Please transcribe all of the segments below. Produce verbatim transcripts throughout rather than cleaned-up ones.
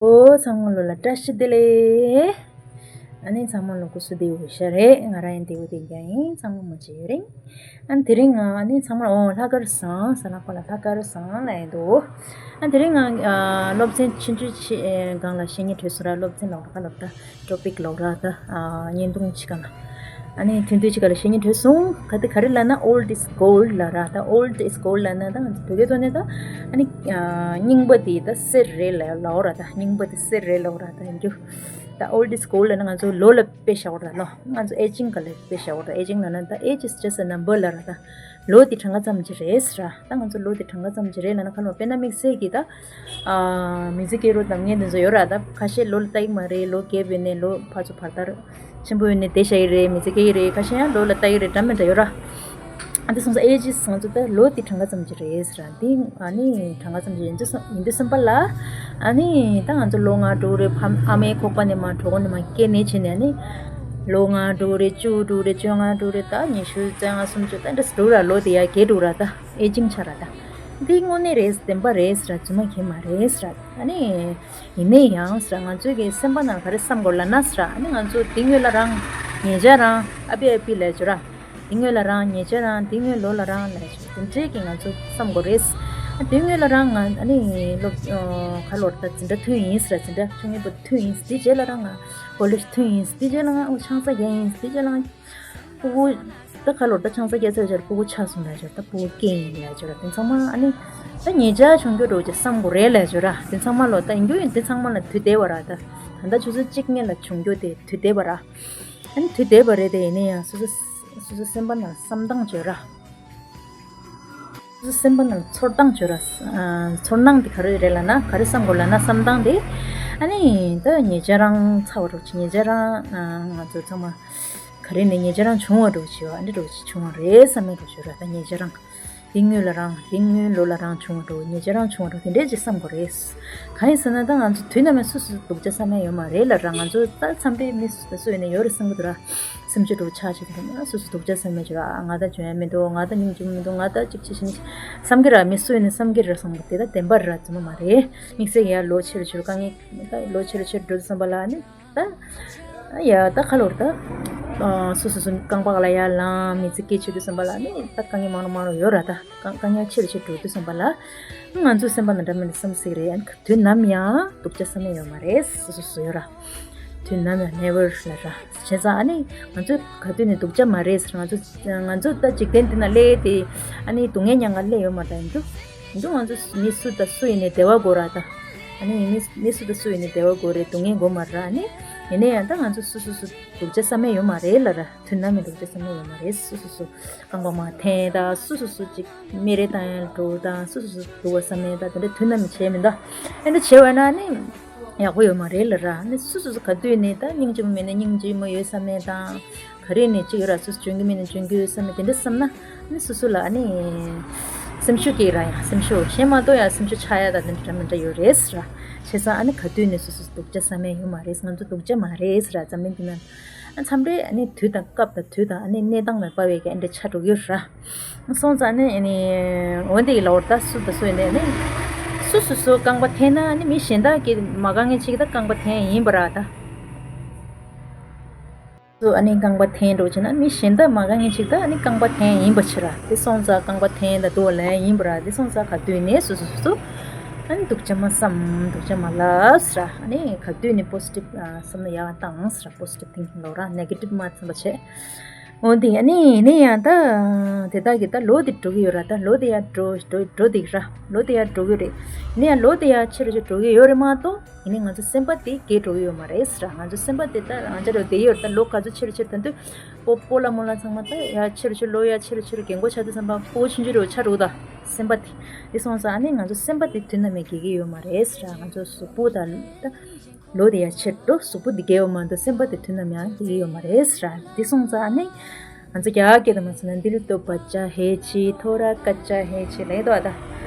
ཨོ་ཚང་མ་ལོ་ལ་བཀྲ་ཤིས་བདེ་ལེགས། ཨ་ནི་ཚང་མ་ལོ་སྐུ་གཟུགས་བདེ་པོ་ཡོད་ཤག་རེད། ང་རང་ཡང་བདེ་པོ་བདེ་རྐྱང་ཡིན། ཚང་མ་མ་བརྗེད་ཡོད་རེད། ཨ་ནི་དེ་རིང་ང་ཨ་ནི་ཚང་མ་ཨོ་ལྷག་དཀར་བཟང་ཟེར་ན་ཁོ་ལ་ལྷག་དཀར་བཟང་ལབ་ཡིན་འདུག་ཨ་དེ་རིང་ང་ཨ་སློབ་ཚན་ཆུང་ཆུང་ཅིག་སྒང་ལ་བཤད་སྙིང་བྲོས་སོང་ར། སློབ་ཚན་ལོག་ར་ཁ་ལོག་ད་ཊོ་པིག་ལོག་ར་ད་ཨ་བརྙན་ཐུང་ཅིག་སྒང་ལ། ཨ་ནི་ཐུང་ཐུང་ཅིག་སྒང་ལ་བཤད་སྙིང་བྲོས་སོང་། ག་དེ་ག་རེ་ལབ་ན་old is gold ལབ་ར། ད་old is gold ལབ་ན་ད་ང་ཚོ་བོད་སྐད་ཐོག་ནས་ད་ཨ་ནི་ཨ་རྙིང་པ་དེ་ད་གསེར་རེད་ལབ་ལབ་ར། ད་རྙིང་པ་དེ་གསེར་རེད་ལབ་ར། ད་ཡིན་རྒྱུ་ད་old is gold ལབ་ན་ང་ཚོ་ལོ་ལ་དཔེ་བཞག་པ་ར་ལོ། ང་ཚོ་aging ག་ལ་དཔེ་བཞག་པ་ར། aging ལབ་ན་ད་age is just a number ལབ་ར། ད་ལོ་དེ་གྲངས་ཀ་ཙམ་ཅིག་རེད་ཟེར་ར། ད་ང་ཚོ་ལོ་དེ་གྲངས་ཀ་ཙམ་ཅིག་རེད་ལབ་ན་ཁ་ལོ། དཔེར་ན་དམིགས་བསལ་གྱི་ད་ཨ་མི་ཚེ་སྐྱེལ་རོགས་གཏམ་ངན་དེ་ཚོ་ཡོད་ར། ད་ཁ་ཤས་ལོ་ལ་ལྟ་གི་མ་རེད། ལོ་རྒས་པ་ཡིན་ནའི་ལོ་ཕར་ཚུར་བར་ཐག་ཆེན་པོ་ཡིན་ནའི་བསྡད་བཞག་གི་རེད། མི་ཚེ་སྐྱེལ་གི་རེད། ཁ་ཤས་ཡང་ལོ་ལ་ལྟ་གི་རེད། འདྲ་མི་འདྲ་ཡོད་ར། ཨ་འདི་སོང་ཙང་age is ང་ཚོ་ད་ལོ་དེ་གྲངས་ཀ་ཙམ་ཅིག་རེད་ཟེར་ར། འདི་ཨ་ནི་གྲངས་ཀ་ཙམ་ཅིག་ཡིན་དུས་སོང་ཡིན་དུས་སེམས་པ་ལ་ཨ་ནི་ད་ང་ཚོ་ལོ་ལྔ་དྲུག་རེད། ཕ་ཨ་མའི་ཁོག་པ་ནས་མར་གྲོད་ཁོག་ནས་མར་སྐྱེས་ནས་བྱས་ནས་ཨ་ནི་ལོ་ལྔ་དྲུག་རེད། བཅུ་དྲུག་རེད། བཅོ་ལྔ་དྲུག་རེད། ད་ཉི་ཤུ་རྩ་ལྔ་སུམ་ཅུ་ད་འདྲ་དྲུག་ར། ལོ་དེ་ཡར་རྒས་འགྲོ་ར། ད་aging ཆགས་ར། ད་འདི་དངོས་གནས་རེད། བདེན་པ་རེད་ཟེར་ར། རྫུན་མ་གང་ཡང་མ་རེད་ཟེར་ར། ཨ་ནི་ཡིན་ནའི་ཡང་ཟེར་ར། ང་ཚོའི་གི་སེམས་པ་ནང་ག་རེ་བསམ་དགོས་ལབ་ན་ཟེར་ར། ཨ་ནི་ང་ཚོ་འདི་སྔོན་ལ་རང་ཉེ་ཆར་རང་ཨ་པི་ཨ་པི་ལབ་བྱོས་ར། འདི་སྔོན་ལ་རང་ཉེ་ཆར་རང་འདི་སྔོན་ལོ་ལ་རང་ལབ་བྱོས། དེ་འདྲའི་གི་ང་ཚོ་བསམ་དགོས་རེད། ཨ་འདི་སྔོན་ལ་རང་ང་ཨ་ནི་སློབ་ཁ་ལོར་ད་འཛིན་གྲྭ་ཐོན་ཡིན་ཟེར་ར། འཛིན་གྲྭ་ཆུང་ངུ་པོ་ཐོན་ཡིན། དེ་རྗེས་ལ་རང་ང་ཀོ་ལེཇ་ཐོན་ཡིན། དེ་རྗེས་ལ་ང་ཨོ་ཆང་ས་བརྒྱབ་ཡིན། དེ་རྗེས་ལ་ང་ཕྲུ་གུ་ད་ཁ་ལོར་ད་ཆང་ས་བརྒྱབ་ཚར་བྱས་ཕྲུ་གུ་ཆགས་སོང་ལབ་བྱོས། ད་ཕྲུ་གུ་སྐྱེས་ཡིན་ལབ་བྱོས་ར། དེ་ཚང་མ་ཨ་ནི་ད་ཉེ་ཆར་བྱུང་རྒྱུ་འདྲ་བོ་ཅིག་བསམ་དགོས་རེད་ལབ་བྱོས་ར། དེ་ཚང་མ་ལོ་ད་ཡིན་རྒྱུ་ཡིན། དེ་ཚང་མ་ལ་དུས་འདས་པ་ར། ད་ད་ལྟ་ཆུ་ཚོད་གཅིག་སྔོན་ལ་བྱུང་རྒྱུ་དེ་དུས་འདས་པ་ར། ཨ་ནི་དུས་འདས་པ་རེད་དེ། ཡིན་ན་ཡང་སོ་སོ་སོ་སོ་སེམས་པ་ནང་བསམ་སྟངས་བྱོས་ར། སོ་སོ་སེམས་པ་ནང་ཚོར་སྟངས་བྱོས་ར། ཨ་ཚོར་སྣང་དེ་ག་རེ་རེད་ལབ་ན། ག་རེ་བསམ་དགོས་ལབ་ན། བསམ་སྟངས་དེ་ཨ་ནི་ད་ཉེ་ཆར་རང་ཚར་བ་འདྲ་བོ་ཅིག་ཉེ་ཆར་རང་ཨ་ང་ཚོ་ཚང་མ་ག་རེ་ནས་ཉེ་ཆར་རང་བྱུང་བ་འདྲ་བོ་ཅིག་ཡོད། ཨ་འདྲ་འདྲ་བོ་ཅིག་བྱུང་བ་རེད་བསམ་མེད་འདྲ་བོ་ཅིག་ཡོད་ར། ད་ཉེ་ཆར་རང་འདི་སྔོན་ལ་རང་འདི་སྔོན་ལོ་ལ་རང་བྱུང་བ་འདྲ་བོ། ཉེ་ཆར་རང་བྱུང་བ་འདྲ་བོ་དེ་འདྲས་ཅིག་བསམ་དགོས་རེད། གང་ཡིན་ཟེར་ན་ད་ང་ཚོ་དུས་ནམ་ཡང་སུ་སུ་སྡུག་ཅག་བསམ་ཡ་ཡོད་མ་རེད་ལབ་ར། ང་ཚོ་ད་འཚམས་པའི་མི་སུ་དང་སུ་ཡིན་ན་ཡོད་རེད་བསམ་གི་འདུག་ར། སེམས་ཤུགས་འདྲ་བོ་ཆག་ཆེ་གི་འདུག་ན། སུ་སུ་སྡུག་ཅག་བསམ་ཡ་ཅིག་ར། ང་ད་འཇོན་ཡ་མི་འདུག་ང་ད་སྙིང་རྗེ་མི་འདུག་ང་ད་ཅིག་བྱེད་ཤེས་ནི་བསམ་གི་ར། མི་སུ་ཡིན་ན་བསམ་གི་ར། བསམ་གི་དེ་ད་བདེན་པ་རེད་ར། རྫུན་མ་མ་རེད། དམིགས་བསལ་གྱི་ཡར་ལོ་ཆེ་རུ་ཆེ་རུ་དཀའ་ངལ་ད་ལོ་ཆེ་རུ་ཆེ་རུ་འགྲོ་དུས་ཙམ་པ་ལ་ནི། ད་ཡ་ད་ཁ་ལོར་ད་སོ་སོ་སོ་རྐང་པ་ལ་ཡར་ལངས། མི་ཚེ་སྐྱེལ་བྱེད་དུས་ཙམ་པ་ལ་ནི་ད་དཀའ་ངལ་མང་རུ་མང་རུ་ཡོད་ར། ད་དཀའ་དཀའ་ངལ་ཆེ་རུ་ཆེ་རུ་འགྲོ་དུས་ཙམ་པ་ལ་ང་ཚོའི་སེམས་པ་ནང་འདྲ་མི་འདྲ་བསམ་སྲིད་རེད། ཨ་ནི་དུས་ནམ་ཡང་སྡུག་ཅག་བསམ་ཡ་ཡོད་མ་རེད། སོ་སོ་སོ་ཡོད་ར། དུས་ནམ་ཡང་never ལབ་ར། བྱས་ཙང་ཨ་ནི་ང་ཚོ་ག་དུས་ནས་སྡུག་ཅག་མ་རེད་ཟེར། ང་ཚོ་ང་ཚོ་ད་འཇིག་རྟེན་འདི་ན་སླེབས་ཏེ་ཨ་ནི་སྡུག་བསྔལ་མྱང་ག་སླེབས་ཡོད་མ་རེད། ཡིན་རྒྱུ་ཡིན་རྒྱུ་ང་ཚོ་མི་སུ་དང་སུ་ཡིན་ནའི་བདེ་བ་དགོས་ར། ད་ཨ་ནི་མི་མི་སུ་དང་སུ་ཡིན་ནའི་བདེ་བ་དགོས་རེད། སྡུག་བསྔལ་དགོས་མ་རེད། ཨ་ནི་ཡིན་ན་ཡང་ད་ང་ཚོ་སུ་སུ་སུ་སྡུག་ཅག་བསམ་ཡ་ཡོད་མ་རེད་ལབ་ར། དུས་ནམ་ཡང་སྡུག་ཅག་བསམ་ཡ་ཡོད་མ་རེད། སུ་སུ་སུ་རྐང་པ་མར་འཐེན་ད། སུ་སུ་སུ་ཅིག་སྨད་རེ་བཏང་ཡ་ལ་འགྲོ་དང་། སུ་སུ་སུ་སྡུག་པ་བསམ་ཡ་ད་དེ་འདྲ་དུས་ནམ་ཡང་བྱས་མི་འདུག་ཨེ་འདྲ་བྱས་པ་ན་ནི་ཡག་པོ་ཡོད་མ་རེད་ལབ་ར། ནི་སུ་སུ་སུ་ག་དུས་ནས་ད་སྙིང་རྗེ་མོ་མེད་ན་སྙིང་རྗེ་མོ་ཡོད་བསམ་ཡ་དང་། ག་རེ་ནས་ཅིག་ཡོད་ར། སུ་སུ་འཇོན་གི་མེད་ན་འཇོན་གི་ཡོད་བསམ་ཡ་དེ་འདྲ་བསམ་ན་ནི་སུ་སུ་ལ་ཨ་ནི་སེམས་ཤུགས་སྐྱེ་ར། ཡང་སེམས་ཤུགས་གཞན་མ་གཏོགས་ཡང་སེམས་ཤུགས་ཆག་ཡ་ད་དེ་འདྲ་འདྲ་མི་འདྲ་ཡོད་རེད་ཟེར་ར། བྱས་ཙང་ཨ་ནི་ག་དུས་ནས་སུ་སུ་སྡུག་ཅག་བསམ་ཡ་ཡོད་མ་རེད། ང་ཚོ་སྡུག་ཅག་མ་རེད་ཟེར་ར། འཛམ་གླིང་འདི་ན་ཨ་མཚམས་རེ་ཨ་ནི་དུས་དང་སྐབས་དང་དུས་དང་ཨ་ནི་གནས་སྟངས་དང་དཔག་པའི་གི་ཨ་འདྲ་ཆགས་འགྲོ་གི་ཡོད་ར། སོང་ཙང་ནི་ཨ་ནི་འོན་ཏེ་ཡི་ལོར་ད་སུ་དང་སུ་ཡིན་ནའི་ནི་སུ་སུ་སུ་རྐང་པ་འཐེན་ན་ཨ་ནི་མི་གཞན་དག་གིས་མ་དཀའ་ངལ་ཅིག་ད་རྐང་པ་འཐེན་ཡིན་པ་ར། ད་སུ་ཨ་ནི་རྐང་པ་འཐེན་འགྲོ་བྱས་ན་མི་གཞན་དག་མ་དཀའ་ངལ་ཅིག་ད་ཨ་ནི་རྐང་པ་འཐེན་ཡིན་པ་ཕྱིར་ར། དེ་སོང་ཙང་རྐང་པ་འཐེན་ད་འདུག་ལན་ཡིན་པ་ར། དེ་སོང་ཙང་ག་དུས་ནས་སུ་སུ་སུ་སུ་ཨ་ནི་སྡུག་ཅག་མ་བསམ། སྡུག་ཅག་མ་ལབ་ཟེར་ར། ཨ་ནི་ག་དུས་ནས་པོ་སི་ཊིབ་བསམ་བློ་ཡག་བཏང་ཟེར་ར། པོ་སི་ཊིབ་ཐིང་ཀིང་ལོག་ར། ནེ་གེ་ཊིབ་མ་བསམ་པ་བྱས། འོ་འདི་ཨ་ནི་ཡིན་ན་ཡང་ད་དེ་དག་གི་ད་ལོ་དེ་འགྲོ་གི་ཡོད་ར། ད་ལོ་དེ་ཡར་འགྲོ་འགྲོ་འགྲོ་དེ་ར། ལོ་དེ་ཡར་འགྲོ་གི་རེད། ཡིན་ན་ཡང་ལོ་དེ་ཡར་ཆེ་རུ་ཆེ་རུ་འགྲོ་གི་ཡོད་རེད་མ་གཏོགས་ཡིན་ནའི་ང་ཚོ་སེམས་པ་དེ་རྒས་འགྲོ་གི་ཡོད་མ་རེད་ཟེར་ར། ང་ཚོ་སེམས་པ་དེ་ད་རང་ཅག་རེད་དེ་ཡོད་རེད། ད་ལོ་ག་ཚོད་ཆེ་རུ་ཆེ་རུ་ད་དུས་སྤོ་སྤོ་ལགས་རྨོ་ལགས་ཚང་མ་ད་ཡར་ཆེ་རུ་ཆེ་རུ་ལོ་ཡར་ཆེ་རུ་ཆེ་རུ་རྒན་གོག་ཆགས་དུས་ཙམ་པ་ཕྲུ་གུ་ཆུང་ཆུང་རེད་ཆགས་འགྲོ་གི། ད་སེམས་པ་དེ་དེ་སོང་ཙང་ཨ་ནི་ང་ཚོ་སེམས་པ་དེ་དུས་ནམ་ཡང་རྒས་གི་ཡོད་མ་རེད་ཟེར་ར། ང་ཚོ་གཟུགས་པོ་དང་ད་ལོ་དེ་ཡར་ཆེར་འགྲོ། གཟུགས་པོ་འདི་རྒས་ཡོད་མ་གཏོགས་སེམས་པ་དེ་དུས་ནམ་ཡང་རྒས་ཡོད་མ་རེད་ཟེར་ར། འདི་སོང་ཙང་ཨ་ནི་ང་ཚོ་རྒྱ་སྐད་དུ་མ་སོང་ན་दिल तो बच्चा है जी थोड़ा कच्चा है जी ལབ་ཡོད་ད།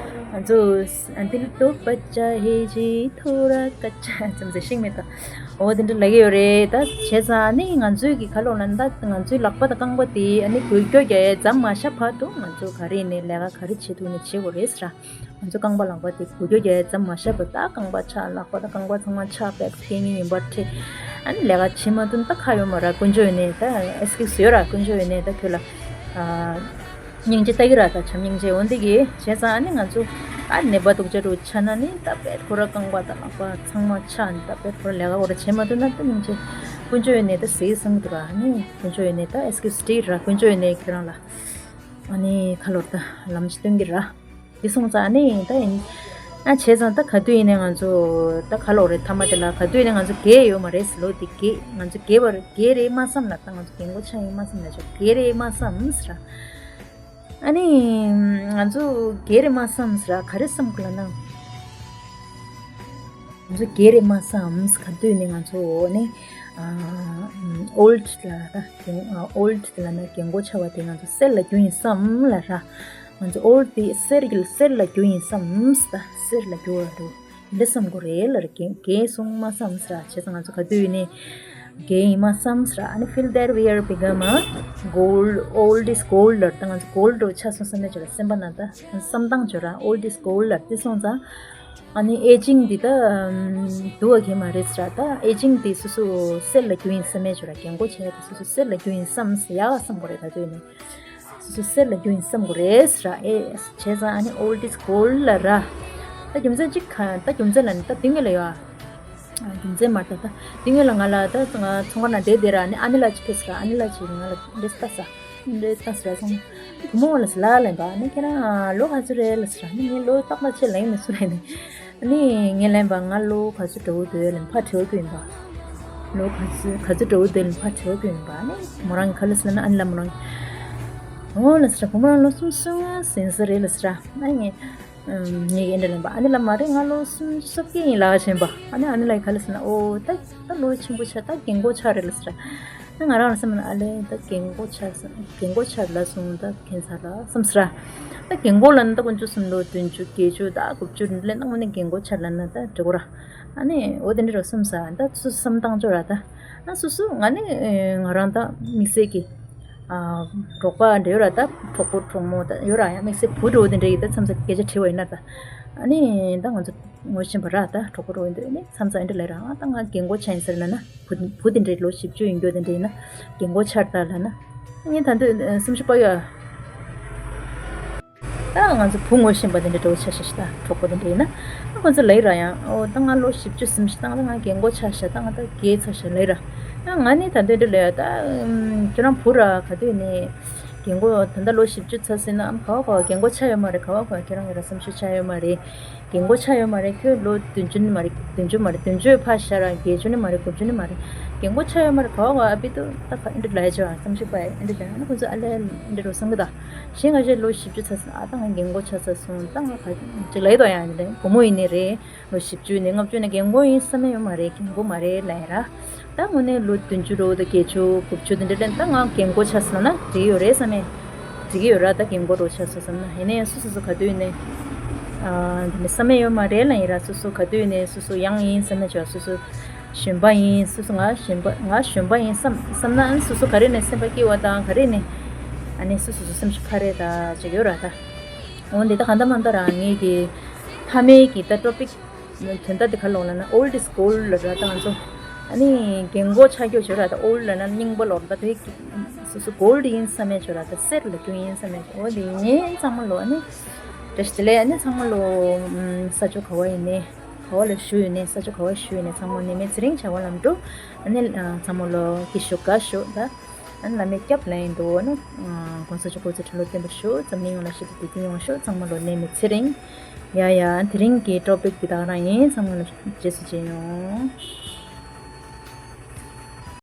ང་ཚོ་दिल तो बच्चा है जी थोड़ा कच्चा ཙམ་ཟེར་ཤེས་མེད་ད། འོ་དེ་འདྲ་ལབ་ཀྱི་ཡོད་རེད། ད་བྱས་ཙང་ཨ་ནི་ང་ཚོའི་གི་ཁ་ལོག་ན་ད་ང་ཚོའི་ལག་པ་དང་རྐང་པ་དེ་ཨ་ནི་འགུལ་སྐྱོད་རྒྱག་ཡས་མཚམས་མ་བཞག་བར་དུ་ང་ཚོ་ག་རེ་ནས་ལས་ཀ་ག་རེ་བྱེད་ཐུབ་ནས་བྱེད་དགོས་རེད་ཟེར་ར། ང་ཚོ་རྐང་པ་ལག་པ་དེ་འགུལ་སྐྱོད་རྒྱག་ཡས་ཙམ་མ་བཞག་པར་ད་རྐང་པ་ཆག་ལག་པ་དང་རྐང་པ་ཚང་མ་ཆག་པའི་ཕན་ངེས་ཡིན་པར་ཁྲིད། ཨ་ནི་ལས་ཀ་བྱེད་མ་ཐུབ་ན་ད་ཁག་ཡོད་མ་རེད། དཀོན་མཆོག་ཡིན་ནའི་ད་ཨེགས་ཀིའུ་སི་ཡོད་ར། དཀོན་མཆོག་ཡིན་ནའི་ད་ཁྱོད་ལ་ཨ་སྙིང་རྗེ་ལྟ་གི་ར། ད་བྱམས་སྙིང་རྗེ་འོ་འདི་གི་བྱས་ཙང་ཨ་ནི་ང་ཚོ་ད་ནད་པ་སྡུག་ཅག་རུ་ཆགས་ན་ནི་ད་དཔེ་ཁོ་ར་རྐང་པ་དང་ལག་པ་ཚང་མ་ཆག་ནི་ད་དཔེ་ཁོ་ར་ལས་ཀ་ཁོ་ར་བྱེད་མ་ཐུབ་ན་ད་སྙིང་རྗེ། དཀོན་མཆོག་ཡིན་ནའི་ད་ཟེར་གི་བསམ་གི་འདུག་ར། ཨ་ནི་དཀོན་མཆོག་ཡིན་ནའི་ད་ཨེགས་ཀིའུ་སི་སྤྲད་ར། དཀོན་མཆོག་ཡིན་ནའི་ཁྱོད་རང་ལ་ཨ་ནི་ཁ་ལོར་ད་ལམ་ཞིག་སྟོན་གི་ར། དེ་སོང་ཙང་ཨ་ནི་ད་ཡིན། ཨ་བྱས་ཙང་ད་ག་དུས་ཡིན་ནའི་ང་ཚོ་ད་ག་ལོག་རེད། མཐའ་མ་དེ་ལ་ག་དུས་ཡིན་ནའི་ང་ཚོ་རྒས་ཡོད་མ་རེད་ཟེར། ལོ་འདི་རྒས། ང་ཚོ་རྒས་པ་རེད། རྒས་རེད་མ་བསམ་ལ། ད་ང་ཚོ་རྒན་གོག་ཆགས་ཡིན་མ་བསམ་ལ། ཅོ་རྒས་རེད་མ་བསམ་ཟེར། ཨ་ནི་ང་ཚོ་རྒས་རེད་མ་བསམ་ཟེར། ག་རེ་བསམ་དགོས་ལབ་ན། ང་ཚོ་རྒས་རེད་མ་བསམ། ག་དུས་ནས་ང་ཚོ་ནི་ཨ་ཨོལ་ཌི་ལ་ད་རྒན་ཨོལ་ཌི་ལ་ན་རྒན་གོག་ཆགས་པ་དེ་ང་ཚོ་སེར་ལ་རྒྱུ་ཡིན་བསམ་ལ་ར། ང་ཚོ་ཨོལ་ཌི་དེ་སེར་གྱི་སེར་ལ་རྒྱུ་ཡིན་བསམ། ད་སེར་ལ་རྒྱུ་བ་རུ་འདི་བསམ་དགོས་རེད་ལ་ར། རྒན་རྒན་སོང་མ་བསམ་ཟེར། བྱས་ཙང་ང་ཚོ་ག་དུས་ནས་རྒན་ཡིན་མ་བསམ་ཟེར། ཨ་ནི་feel that we are become a gold, old is gold ལ་ད་ང་ཚོ་གོལ་ཌི་རུ་ཆགས་སོང་བསམ་ནས་ཅོ་ར། སེམས་པ་ན་ད་བསམ་སྟངས་ཅོ་ར་ཨོལ་ཌི་is gold ལ་དེ་སོང་ཙང་། ཨ་ནི་ཨེ་ཇིང་འདི་ད་ཨམ་སྡུག་པ་གང་ཡང་མ་རེད་ཟེར། ད་ཨེ་ཇིང་འདི་སོ་སོ་སེར་ལ་རྒྱུ་ཡིན་བསམ་མེད་ཅོ་ར། རྒན་གོག་བྱས་ཏེ་སོ་སོ་སེར་ལ་རྒྱུ་ཡིན་བསམ་ཟེར། ཡག་བསམ་དགོས་རེད། ད་དུས་ནི་སོ་སོ་སེར་ལ་རྒྱུ་ཡིན་བསམ་དགོས་རེད་ཟེར། ཨེ་བྱས་ཙང་ཨ་ནི་ཨོལ་ཌི་is gold ལ་ར། ད་རྒྱུ་མཚན་གཅིག་ག་ད་རྒྱུ་མཚན་ལ་ནི་ད་དེ་སྔོན་ལ་ཡོད་ཨ། རྒྱུ་མཚན་མ་རེད། ད་དེ་སྔོན་ལ་ང་ལ་ད་ང་ཚོང་ཁང་ནང་བསྡད་བསྡད་ར། ཨ་ནི་ཨ་ནི་ལགས་ཅིག་ཕེབས་ཟེར། ཨ་ནི་ལགས་ཅིག་ང་ལ་འདི་ལྟ་ས། འདི་ལྟ་ས་སོང་། བུ་མོ་ལ་ཟེར་ལ་ལན་པ། ཨ་ནི་ཁྱེད་རང་ལོ་ག་ཚོད་རེད་ལ་ཟེར། ཨ་ནི་ངའི་ལོ་རྟག་པར་ཆེ་ལན་མི་སུ་རེད་ནི། ཨ་ནི་ངས་ལན་པ་ང་ལོ་ག་ཚོད་འགྲོ་གི་འདུག་ལན་ཕར་དྲི་བ་ཀུན་པ། ལོ་ག་ཚོད་ག་ཚོད་འགྲོ་གི་འདུག་ལན་ཕར་དྲི་བ་ཀུན་པ། ཨ་ནི་མོ་རང་གི་ཁ་ལ་ཟེར་ན། ཨ་ནི་ལ་མོ་རང་གི་ཨོ་ལ་ཟེར། བུ་མོ་རང་ལོ་གསུམ་གསུམ་ཟིན་ས་རེད་ལ་ཟེར། ཨ་ནི་ངས་ངས་ཡིན་འདྲ་ལན་པ། ཨ་ནི་ལ་མ་རེད། ང་ལོ་སུམ་ཅུ་སོ་བརྒྱད་ཡིན་ལ་ཞེན་པ། ཨ་ནི་ཨ་ནི་ལ་ཡི་ཁ་ལ་ཟེར་ན། ཨོ་ད་ད་ལོ་ཆེན་པོ་ཆགས། ད་རྒན་གོག་ཆགས་རེད་ལ་ཟེར། ཨ་ང་རང་ལ་སེམས་ན་ཨ་ལས་ད་རྒན་གོག་ཆགས་ས་རྒན་གོག་ཆགས་ལ་སོང་ད་ཁྱད་མཚར་ལ་བསམ་ཟེར། ད་རྒན་གོག་ལ་ནི་ད་དཀོན་མཆོག་གསུམ་ལོ་བདུན་ཅུ་བརྒྱད་ཅུ་ད་དགུ་བཅུ་ལ་ནི་དངོས་གནས་རྒན་གོག་ཆགས་ལ་ན་ད་འགྲིག་གོ་ར། ཨ་ནི་འོ་དེ་འདྲ་རོ་བསམ་ས། ད་སུ་བསམ་སྟངས་ཅོ་ར་ད། ཨ་སུ་སུ་ང་ནི་ང་རང་ད་དམིགས་བསལ་གྱི་ཨ་གྲོགས་པ་འདྲ་ཡོད་ར། ད་གྲོགས་པོ་གྲོགས་མོ་ད་ཡོད་ར། ཡང་དམིགས་བསལ་བུ་འདྲ་བོ་དེ་འདྲ་ཡིས་ད་མཚམས་སྐད་ཆ་དྲི་བ་ཡིན་ན་ད། ཨ་ནི་ད་ང་ཚོ་ངོ་ཤེས་པ་ར། ད་གྲོགས་པོ་འདྲ་བོ་ཡིན་དུས་ནི་མཚམས་སྐད་འདྲ་ལབ་ར། ཨ་ད་ང་རྒན་གོག་ཆགས་ཡིན་ཟེར་ལབ་ན། བུ་བུ་དེ་འདྲའི་ལོ་བཞི་བཅུ་ཡིན་རྒྱུ་དེ་འདྲ་ཡིན་ན་རྒན་གོག་ཆགས་ད་ལབ་ན། ངས་ད་འདོད་སེམས་ཤུགས་པ་ཡོད། ད་ང་ཚོ་བུ་ངོ་ཤེས་པ་དེ་འདྲ་འདྲ་བོ་ཆགས་ཤག་ཤག་ད་གྲོགས་པོ་དེ་འདྲ་ཡིན་ན། ཨ་ཁོ་ཚོ་ལབ་ཡོད་ར། ཡང་ཨོ་ད་ང་ལོ་བཞི་བཅུ་ཟིན་ཤག་ད་ང་ད་ང་རྒན་གོག་ཆགས་ཤག་ད་ང་ད་རྒས་ཚར་ཤག་ལབ་ཡོད་ར། ཨ་ང་ནི་ད་འདོད་འདྲ་ལབ་ཡ། ད་ཁྱོད་རང་བུ་ར་ག་དུས་ནས་རྒན་གོག་ད་ད་ལོ་བཞི་བཅུ་ཚར་ཟིན་ན་ཨམ་ག་བ་ག་བ་རྒན་གོག་ཆགས་ཡོད་མ་རེད། ག་བ་ག་བ་ཁྱོད་རང་གི་ར་སེམས་ཤུགས་ཆགས་ཡོད་མ་རེད། རྒན་གོག་ཆགས་ཡོད་མ་རེད། ཁྱོད་ལོ་བདུན་ཅུ་ནི་མ་རེད། བདུན་ཅུ་མ་རེད། བདུན་ཅུ་ཕར་བཞག་ར། བརྒྱད་ཅུ་ནི་མ་རེད། དགུ་བཅུ་ནི་མ་རེད། རྒན་གོག་ཆགས་ཡོད་མ་རེད། ག་བ་ག་བ་ཨ་ཕི་ཏུ་ད་ག་འདི་ལབ་ཡ་ཅོ་ཨ་བསམ་ཤེས་པ་ཨེ་འདི་ལབ་ཡ་ན་ཁོ་ཚོ་ཨ་ལས་འདི་འདྲ་བསམ་གི་ད། གཞན་ང་ཞེས་ལོ་བཞི་བཅུ་ཚར་སོང་། ཨ་ད་ང་རྒན་གོག་ཆགས་ཚར་སོང་། ད་ང་ག་ཅིག་ལབ་ཡོད་ཡ། འདི་བུ་མོ་ཡིན་ནི་རེད། ལོ་བཞི་བཅུ་ནས་ལྔ་བཅུ་ནས་རྒན་གོག་ཡིན་བསམ་ཡ་ཡོད་མ་རེད། རྒན་གོག་མ་རེད་ལབ་ཡ་ར། ད་དངོས་གནས་ལོ་བདུན་ཅུ་རོ་ད་བརྒྱད་ཅུ་དགུ་བཅུ་དེ་འདྲ་ལེན་ད་ང་རྒན་གོག་ཆགས་སོང་ན་འགྲིག་ཡོད་རེད་བསམ་ཡ། འགྲིག་གི་ཡོད་ར། ད་རྒན་གོག་རོ་ཆགས་སོང་བསམ་ན། ཡིན་ནའི་སུ་སུ་སུ་ག་དུས་ནས་ཨ་འདི་ནས་བསམ་ཡ་ཡོད་མ་རེད་ལབ་ཡིན་ར། སུ་སུ་ག་དུས་ནས་སུ་སུ་ཡང་ཡིན་བསམ་ན་ཅོ་སུ་སུ་གཞོན་པ་ཡིན། སུ་སུ་ང་གཞོན་པ་ང་གཞོན་པ་ཡིན་བསམ་བསམ་ན་སུ་སུ་ག་རེ་ནས་སེམས་པ་སྐྱིད་པ་དང་ག་རེ་ནས་ཨ་ནི་སུ་སུ་སུ་སེམས་ཤུགས་འཕར་རེད་ད་ཅིག་ཡོད་ར་ད། འོ་འདི་ད་ག་འདྲ་མ་འདྲ་ར་ངེད་ཀྱི་མཐའ་མའི་གི་ད་ཊོ་པིག་དོན་དག་དེ་ག་ལོག་ལ་ན་old is gold ལ་ར། ད་ང་ཚོ་ཨ་ནི་རྒན་གོག་ཆགས་རྒྱུ་ཅོ་ར། ད་old ལ་ན་རྙིང་པ་ལོག་ད་དེ་སོ་སོ་gold ཡིན་བསམ་ཡ་ཅོ་ར། ད་གསེར་ལ་རྒྱུ་ཡིན་བསམ་ཡ་ཅོ། འོ་དེ་ངས་ཚང་མ་ལོ་ཨ་ནི་བཀྲ་ཤིས་བདེ་ལེགས། ཨ་ནི་ཚང་མ་ལོ་ས་ཕྱོགས་ག་བ་ཡིན་ནའི་ག་བ་ལ་བཞུགས་ཡོད་ནའི་ས་ཕྱོགས་ག་བ་བཞུགས་ཡོད་ནའི་ཚང་མ་ནད་མེད་ཚེ་རིང་བྱ་བ་ལམ་འགྲོ། ཨ་ནི་ཚང་མ་ལོ་སྐྱིད་ཤོག་དགའ་ཤོག་ད། ཨ་ནི་བླ་མས་སྐྱབས་ལ་ཡིན་འདུག་ཨ་ནི་༸གོང་ས་མཆོག་སྐུ་ཚེ་ཁྲི་ལོ་བརྟན་པར་ཤོག་འཛམ་གླིང་ཡོངས་ལ་ཞི་བདེ་བདེ་སྐྱིད་ཡོང་ཤོག་ཚང་མ་ལོ་ནད་མེད་ཚེ་རིང་། ཡ་ཡ། དེ་རིང་གི་ཊོ་པིག་འདི་དག་རང་ཡིན། ཚང་མ་ལ་རྗེས་སུ་མཇལ་ཡོང་།